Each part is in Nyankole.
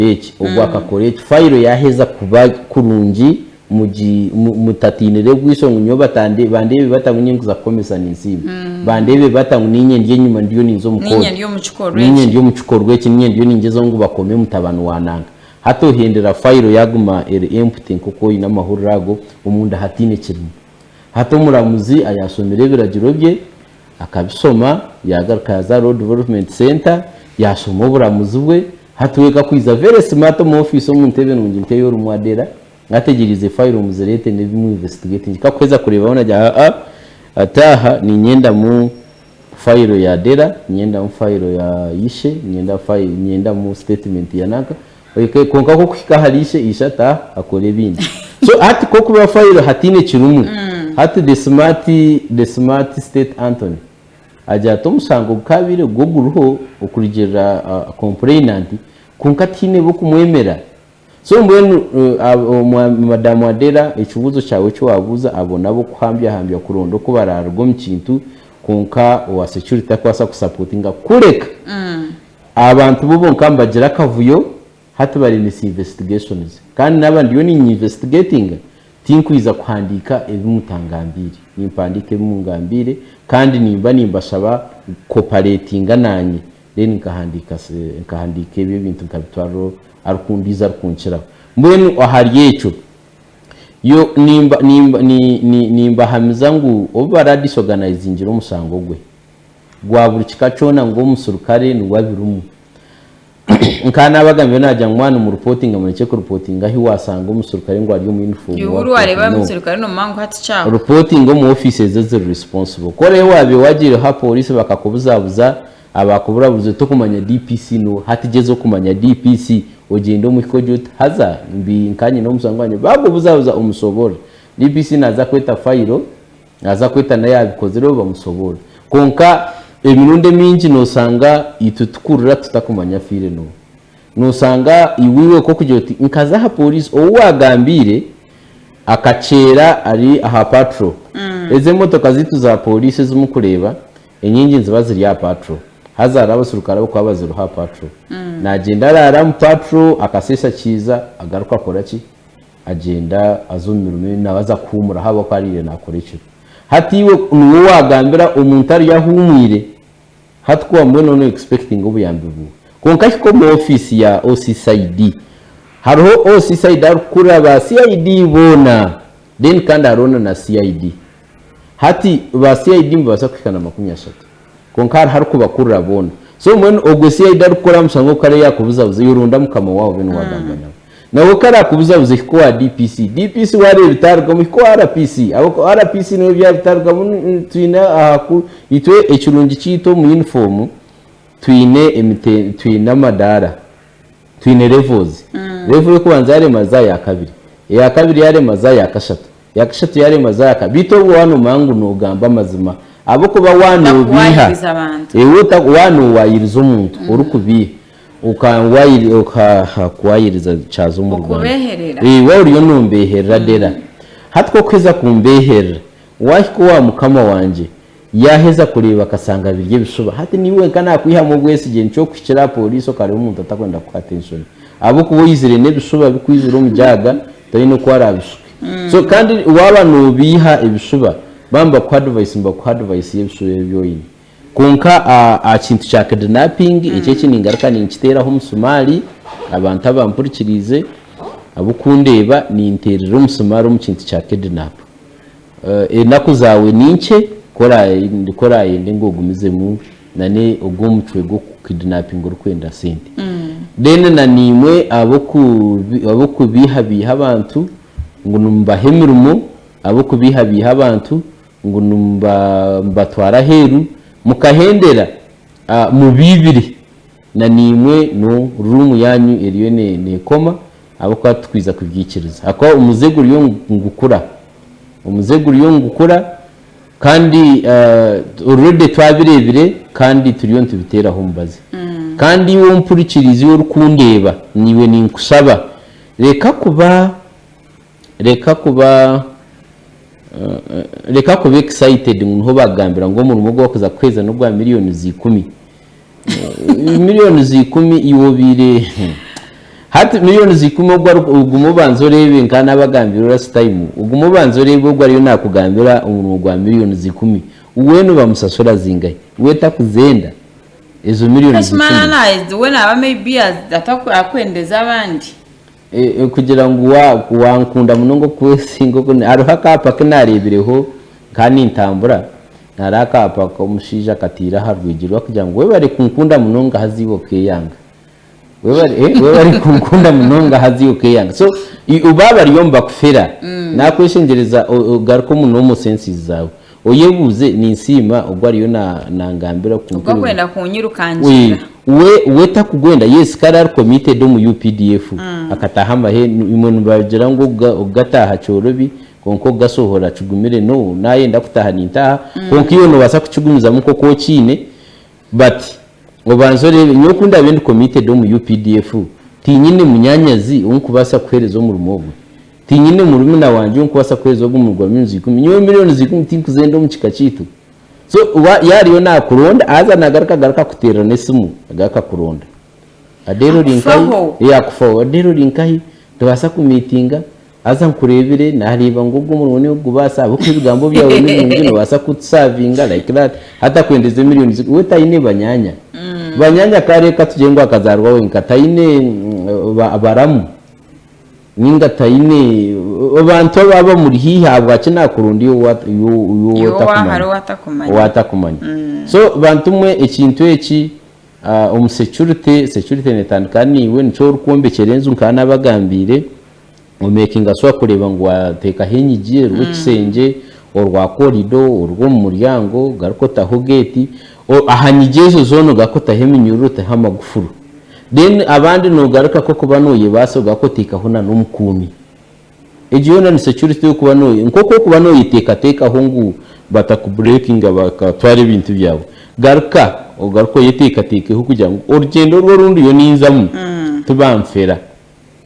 Eki, ogwo akakora eki. Fayiro yaaheza kuba kurungi, mugi, mu, mutatiinire bwiso ngu nyowe batande, bandeebe bata ngu niinye nkuza kukomesa ninsiima. Bandeebe bata ngu niinye ndi enyima ndiyo ninza omu Niinye kooti. ndi omu kikorwa Niinye eki. ndi omu kikorwa eki, niinye ndiyo ningyezaho ngu bakome mutabani wa nanka. Hati ohendera fayiro yaaguma eri empty nk'oku oine amahurire ago, omunda hataine kirimu. Hati omuramuzi ayaashomire ebiragiro bye, akabishoma, yaagaruka yaaza aha Law Development Centre, yaashoma oburamuzi bwe, Hati we kakwiza very smart omu office omu ntebe nungi nkeyi orimu Adela ategyereize file muzirete nebimu investigating kakuheza kureeba hoona agira aa ati aha ninyendamu file ya Adela ninyendamu file ya Ishe ninyenda file ninyendamu statement ya nanka kwonka kokuhika ahari Ishe Ishe ati aha akora ebindi so hati kokuba file hatiine kirimu hati the smart the smart state Anthony Agira ati, Omushango gukaabaire gwo guriho okurugiirira complainant kwonka tihaine b'okumwemera. So mbwenu Madam Adela ekibuuzo kyawe eki waabuuza abo n'ab'okuhambyahambya kuronda oku baraaruga omu kintu kwonka owa security takubaasa kusapotinga kureka abantu bo bonka nibagira akavuyo Hati bari misinvestigations kandi naaba ndiyo ninyinvestigatinga tinkwija kuhandiika ebi mutangambiire. Nimpandiika ebi mungambiire kandi nimba nimbashaba kucooperatinga naanye then nkahandiika nkahandiika ebyo ebintu nkabitwarira arikundiijo arikunkiraho. Mbwenu ahari ekyo, yo nimba nimba nimbahamiza ngu obu baradisorganizingire omushango gwe gwa buri kika kyona ngu omuserukare niwe abirimu, Nka nabagambire nagira ngu mwaba nimurupotinga murekye kurupotinga ahi wasanga omuserukare ngu ari omu uniform Iwe ori wareeba omuserukare nomanya ngu hati kyaho. Rupotinga omu office ezo eziri responsible. Ku orebe wabiire wagiire aha police bakakubuzabuza abakuburabuza tokumanya DPC noha hati gyezaho kumanya DPC ogyende omuhike ogire oti haza mbi nka nyine omusango gwangye bakubuzabuza omusoborore. DPC naza kweta fayiro Naaza kweta nawe yaabikozireho bamusoboorore. Kwonka emirundi emingi noosanga itwe tukurira tutakumanya afiire n'oha. Noosanga iwe iwe nk'okugira oti nkaza aha pooriisi ou waagambiire akakyeera ari aha patrol. Ezi emotoka zaitu za pooriisi ezi murikureeba enyingi niziba ziri aha patrol. Haza hariho abaserukare abarikuba baziriho aha patrol. Naagyenda araara omu patrol akaseesa kiiza agaruka akora ki? Agyenda aza omu mirimo ye nawe aza kuhuumura ahabw'okuba ariire naakora ekiro. Hati iwe niiwe waagambira omuntu ariyo ahuumwire, hati ku wamubona no expectinga obuyambi bwiwe. Kwonka hika omu ofiisi ya OCCID, hariho OCCID arikukurira ba CID boona, then kandi hariho na na CID. Hati ba CID nibabaasa kuhika na 30. Kwonka hariho arikubakurira boona. So mbwenu ogwo CID arikukora aha mushango ku kare yaakubuzabuza, iwe ronda mukama waawe obe niwe waagamba nawe. Nawe ku araakubuzabuza hika owa DPC. DPC waareeba bitaarugamu hika owa RPC. Ahabw'okuba RPC nawe byaba bitarugamu twine aha ku itwe ekirungi kyaitu omu yunifoomu twine emite twine amadaara. Twine levels. Level y'okubanza yaarema za ya kabiri. Eya kabiri yaarema za ya kashatu. Yakashatu yarema zaaka beitu obwo waaba nomanya ngu nogamba amazima ahabw'okuba waaba nobiiha Otakuwaayiriza abantu. iwe waaba nowaayiriza omuntu orikubiiha okakuwaayiriza kyaza omu Ruganda Okubeeherera. waaba oriyo nombeeherera dera hati ku orikuheza kumbeeherera waahika owa mukama wangye yaaheza kureeba akasanga biri ebishuba hati niiwe wenka naakwihamu obwesigye nikyo okuhikira aha pooriisi okareeba omuntu atakwenda kukuha attention ahabw'okuba oizire n'ebishuba bikwizire omu jaaga toine oku araabishuke. So kandi waaba noobiiha ebishuba, baaba nibakuha advice nibakuha advice y'ebishuba ebi oine. Kwonka aha kintu kya kidnapping, ekyo eki ningaruka ninkiteeraho omusumaari, abantu abampurikiriize, abukundeeba, ninteerera omusumaari omu kintu kya kidnap. Enaku zaawe ni nkye ku orayende ngu ogumizemu nane ogwo omucwe gw'okukidnapinga orikwenda sente. Then na naimwe ab'okubiihabiiha abantu ngu nimubaha emirimo, ab'okubiihabiiha abantu ngu nimubatwara aheeru, mukahendera mubiibire na naimwe no room yaanyu eriyo neekoma ahabw'okuba titukwija kubyikiriza. Ahakuba omuze guriyo nigukura, omuze guriyo nigukura Kandi already twabireebire kandi turiyo nitubiteeraho omubazi. Kandi iwe ompurikiriize iwe orikundeeba, naiwe ninkushaba reka kuba reka kuba reka kuba excited ngu niho baakugambira ngu omurimo ogu barikuza kukuheereza n'ogwa millions ikumi. Millions ikumi iwe obaire. Hati millions ikumi ogwo ari ogume obanze oreebe nka nabagambire last time, ogume obanze oreebe ogwo ariyo nakugambira omurimo gwa millions ikumi, we nibamusasura zingahi? We takuzenda ezo millions Kashimana ikumi? na we naba maybe atakwendeza abandi. Kugira ngu wankunda munonga okwesinga oku hariho akaapa aku naareebireho nkaba nintambura, hariho akaapa k'omushaija akataire aha rwigi rwe arikugira ngu webare kunkunda munonga haza iwe okeeyanga. Webare webare kunkunda munonga haza iwe okeeyanga. So baaba bariyo nibakufera, naakweshengyereza ogaruke omu normal senses zaawe. Oyebuuze, Ninsiima ogwo ariyo nangambira Ogwo akwenda kunyirukangira. We we takugwenda yes kare ari committed omu updf akataaha amahe imwe nibagira ngu okugataaha kyorobi kwonka okugasohora kigumire no nayenda kutaaha nintaaha kwonka iwe nobaasa kukigumizamu nkoku okiine but obanze oreebe nyowe kundabe ndi committed omu updf tinyine munyanyazi owunkubaasa kuhereza omurimo ogwe Tinyine murumuna wangye ou nkubaasa kuheereza ogu murimo gwa millions ikumi. Nyowe millions ikumi tinkuzenda omu kika kyaitu. So wa yaariyo naakuronda haza naagaruka agaruka akuteerera n'esimu agaruka akuronda. Adeera ori nkahi? Akufaho. Ee akufaho. Adeera ori nkahi? Tubaasa kumiitinga? Haza nkureebire naareeba ngu ogu omurimo niiwe orikugubaasa ahabw'okuba ebigambo byawe nibirungi noobaasa kutusaavinga like that. Hati akwendeza emillions ikumi. We taine banyaanya. Banyaanya kare ka tugire ngu akazaarwa wenka taine baramu. Ninga taine abantu ababa bamuri haihi ahabwaki nakuronda iwe Iwe owahare owatakumanya. owatakumanya so bantu mwe ekintu eki omu security, security netandika naiwe nikyo orikwombekyera enju nkaba nabagambiire omekinga sure kureeba ngu wateekaho enyigi orw'ekishengye, orwa corridor, orw'omu muryango ogaruke otaho gate, aha nyigi ezo zoona ogaruke otaho eminyururu oteho amagufuru. Then abandi nogaruka kokuba noyebaasa ogaruka oteekaho na n'omukuumi. Egyo yoona ni security yokuba noye nk'oku orikuba noyeteekateekaho ngu batakubreakinga bakatwara ebintu byawe, garuka ogaruke oyeteekateekeho kugira ngu orugyendo oru oru ndiyo ninzamu tibanfera.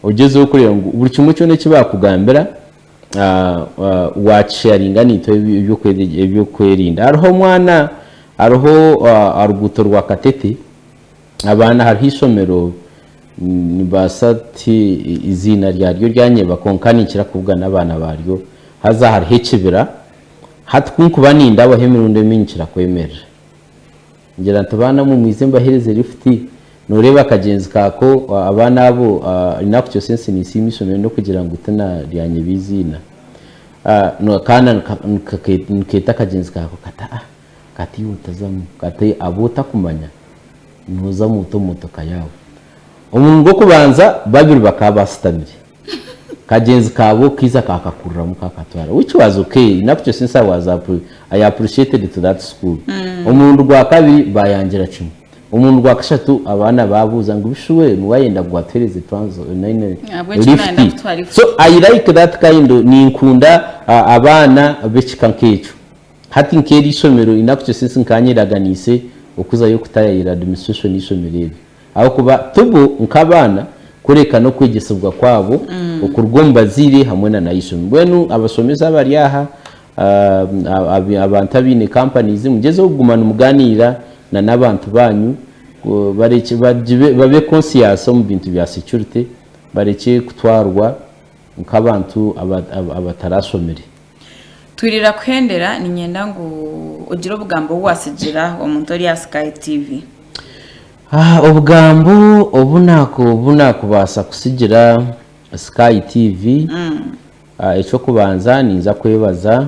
Ogyezeho kureeba ngu buri kimwe kyona eki baakugambira wakisharinga naitwe eby'okwerinda. Hariho omwana, hariho oruguuto rwa Katete. Abaana hariho eishomero nibaasa ti eiziina ryaryo ryanyeba kwonka ninkira kuvuga n'abaana baryo haza hariho ekibira hati ku nkuba nindabaho emirundi emingi nkira kwemerera ngira nti baana mwe mwize mbaheereze lifuti nooreeba akagyenzi kaako abaana abo enaku sense ninsiima eishomero n'okugira ngu tina ryanyeba eiziina akaana nikeeta akagyenzi kaako kati aa Kati iwe otazamu, kati abu otakumanya nozamu ota omu motoka yaawe. Omurundi gw'okubanza babiri bakaba basitamire, kagyenzi kaabo kaiza kaakakururamu kaakatwara which was okay in actual sense I was I appreciated to that school. Omurundi gwa kabiri baayangira kimwe. Omurundi gwa kashatu abaana baabuuza ngu bishu we niwe ayenda ngu atuheereze Ahabw'enki nayenda lift. kutuha lift? So I like that kind, ninkunda abaana b'ekika nk'ekyo. Hati nk'eri ishomero inaku since nkaba nyeraganiise okuzayo kutayayira administration y'eishomero eri ahabw'okuba tibo nk'abaana kureka n'okwegyesibwa kwabo okuruga omu bazaire hamwe na n'eishomero. Mbwenu abashomesa abari aha, abantu abaine companies mugyezeho kuguma nimuganiira na n'abantu baanyu barekye babe conscious omu bintu bya security barekye kutwarwa nk'abantu abatarashomire. Twirira kuhendera, niinyenda ngu ogire obugambo obu waatsigira omuntu ori aha Sky TV. Obugambo obu obu naakubaasa kutsigira Sky TV, eky'okubanza ninza kwebaza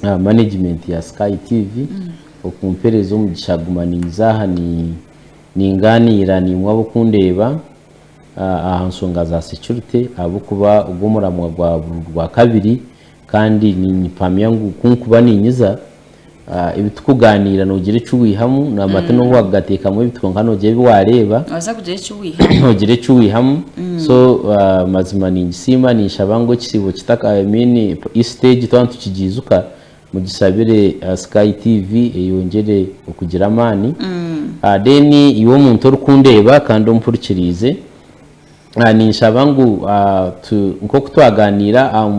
management ya Sky TV okumpereza omugisha kuguma ninza aha ningaaniira naimwe ab'okundeeba. aha nshonga za security ahabw'okuba ogwo omuramwa gwa buri Rwakabiri kandi nimpamya ngu ku nkuba ninyiza ebi tukuganiira noogira eki waihamu namate n'obu wakugateekamu ebiti kwonka noogira ebi waareeba Noobaasa kugira eki waihamu. noogira eki waihamu so mazima ningisiima ninshaba ngu ekisiibo kitaka I mean Easter egi twaba nitukigiijuka Mugisabire Sky TV eyongyere okugira amaani. Then iwe omuntu orikundeeba kandi ompurikiriize, ninshaba ngu nk'oku twaganiira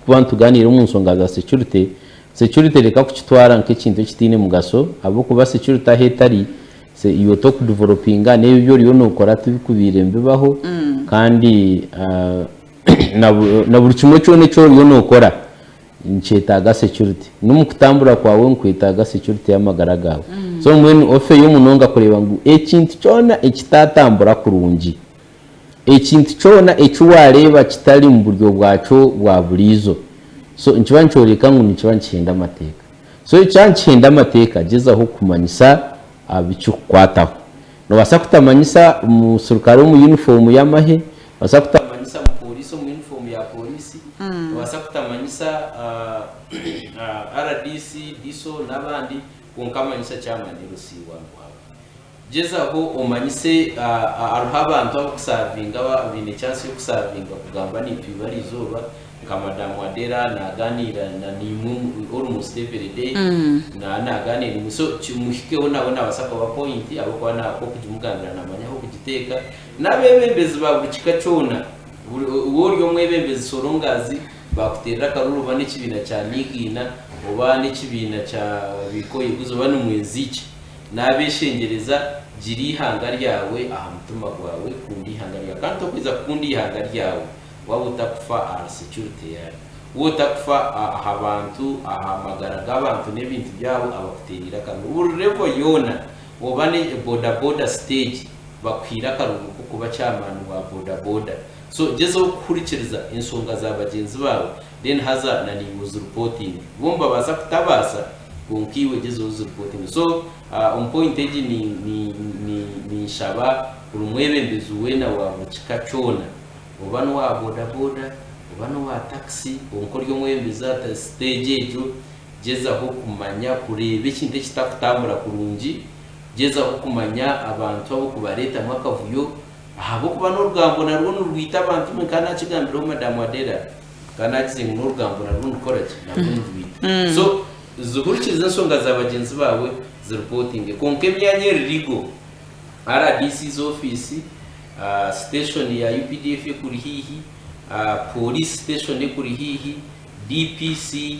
kuba nituganiira omu nshonga za security, security reka kukitwara nk'ekintu ekitaine mugasho ahabw'okuba security ahu etari, So iwe tokudevelopinga n'ebi ebi oriyo nookora tibikubaire nibibaho kandi na buri kimwe kyona eki oriyo nookora nikyetaaga security. N'omu kutambura kwawe nikwetaaga security y'amagara gaawe. So mbwenu ofeyo munonga kureeba ngu ekintu kyona ekitatambura kurungi, ekintu kyona eki waareeba kitari mu buryo bwakyo bwa buriijo, so nikiba nikyoreka ngu nikiba nikihenda amateeka. So kyaba nikihenda amateeka, gyezaho kumanyisa abu kirikukwataho. Noobaasa kutamanyisa omuserukare omu yunifoomu y'amahe, noobaasa kutamanyisa omupooriisi omu yunifoomu ya pooriisi, noobaasa kutamanyisa rdc, DISO n'abandi, kwonka manyisa chairman LC one waawe. Gyezaho omanyise hariho abantu abakusaavinga abaine chance y'okusaavinga kugamba naitwe ibara izooba nka Madam Adera nagaaniira na naimwe almost every day na nagaaniira naimwe so kimuhikeho nawe nabaasa kuba point ahabw'okuba ah'okugimugambira namanya ah'okugiteeka. N'abeebembezi ba buri kika kyona iwe ori omwebembezi so long as bakuteerera akaruru oba n'ekibiina kya Niigiina oba n'ekibiina kya Bikoyeguza oba nimwenziki. Naabeshengyereza, gira eihanga ryawe aha mutima gwawe, kunda eihanga ryawe. Kandi tokwija kukunda eihanga ryawe waaba otakufa ahari security yaaryo, waaba otakufa aha bantu, aha magara g'abantu n'ebintu byabo abakuteereire akaruru. Buri level yoona, oba ni boda boda stage, bakuhaire akaruru k'okuba chairman wa boda boda. So gyezaho kuhurikiriza enshonga za bagyenzi baawe then haza na naiwe ozireportinge. Bo nibabaasa kutabaasa kwonka iwe gyezaho ozireportinge. So omu point egi ni ni ni ninshaba buri mwebembezi weena wa buri kika kyona, oba n'owa boda boda, oba n'owa taxi, kwonka ori omwebembezi aha stage egyo, gyezaho kumanya kureeba ekintu ekitakutambura kurungi, gyezaho kumanya abantu abarikubareetamu akavuyo, Ahabw'okuba n'orugambo narwo nirwita abantu, imwe nkaba naakigambireho Madamu Adela, nkaba naagize ngu n'orugambo narwo nirukora ki? Narwo nirwita. So, zihurikirize enshonga za bagyenzi baawe, ziripotinge. Kwonka emyanya eri legal, RDC's office, station ya UPDF ekuri haihi, police station ekuri haihi, DPC,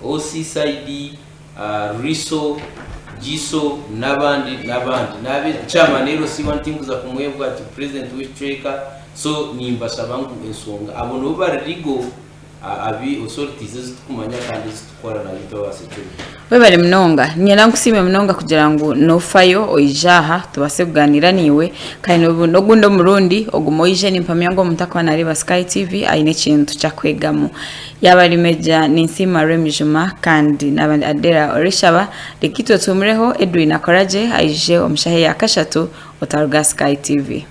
OCCID, Riso, Giso n'abandi n'abandi. N'abe chairman LC one tinkuza kumwebwa ati president w'ekicweka so nimbashaba ngu ensonga abo nibo bari legal abi authorities ezi tukumanya kandi ezi tukukora nazo itwe aba security. Webare munonga. Niinyenda nkusiime munonga kugira ngu nofayo oije aha tubaase kugaaniira naiwe kandi n'ogundi omurundi ogume oije nimpamya ngu omuntu akuba nareeba Sky TV aine ekintu kyakwegamu. Yaaba ari Major Ninsiima Remy Juma kandi naaba ndi Adela Orishaba, reka itwe tuhumureho Edwin akoragye aije omu shaaha eya kashatu otaruga aha Sky TV.